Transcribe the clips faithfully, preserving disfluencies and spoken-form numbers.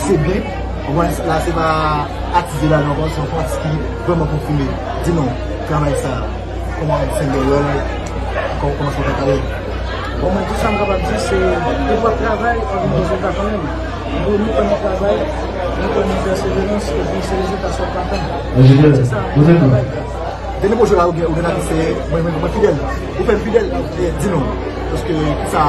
Se byen, ou konprann, la se pa atis de lajan ankò, se yon atis ki vrèman konfime. Di nou, travay sa, kòman Disengè wè l, kòman, kòman sa w ta pale? Bon, mwen, tout sa m kapab di, se depi w ap travay, w ap gen rezilta kanmenm. Bon, nou kwè nan travay, nou kwè nan pèseverans, epi se rezilta sa w ap atann. Se sa, travay. Dènye pwojè la ou gen, ou gen la ki se mwen, mwen, mwen fidèl. Ou fè m fidèl, e, di nou. Paske kisa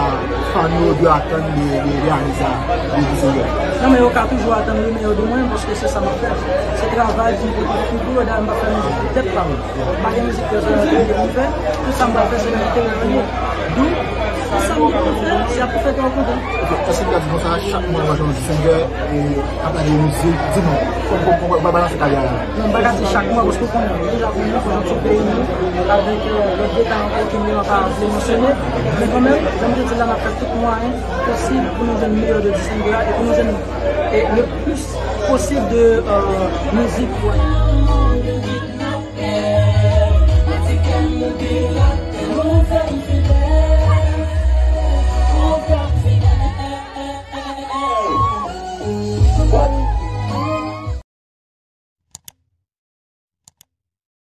fan yo dwe atann de, de, de ane sa, de, de Disengè? Non, men yo ka toujou atann le meyè de mwen, paske se sa m ap fè. Se travay ki enpòtan pou yo, dayè m p ap fè mizik pou tèt pa m. M pa gen mizik pèsonèl pou m fè. Tout sa m pral fè, se nan enterè yo. Dou, sa m gen pou m fè, se ap fè kè w kontan. Ok, èske w ka di konsa, chak mwa w ap jwenn Disengè, e, ap lage mizik, di nou, fò, fò, fò, fò, balanse karyè a la. Non, m pa ka di chak mwa, paske w konnen, nou deja konnen konjonkti peyi nou, avèk, e, lòt deta ankò ke nou pa vle mansyone. Men kanmenm, jan m te di la, n ap fè tout mwayen posib pou nou jwenn meyè de Disengè a e pou nou jwenn, e, le plis posib de, e, mizik.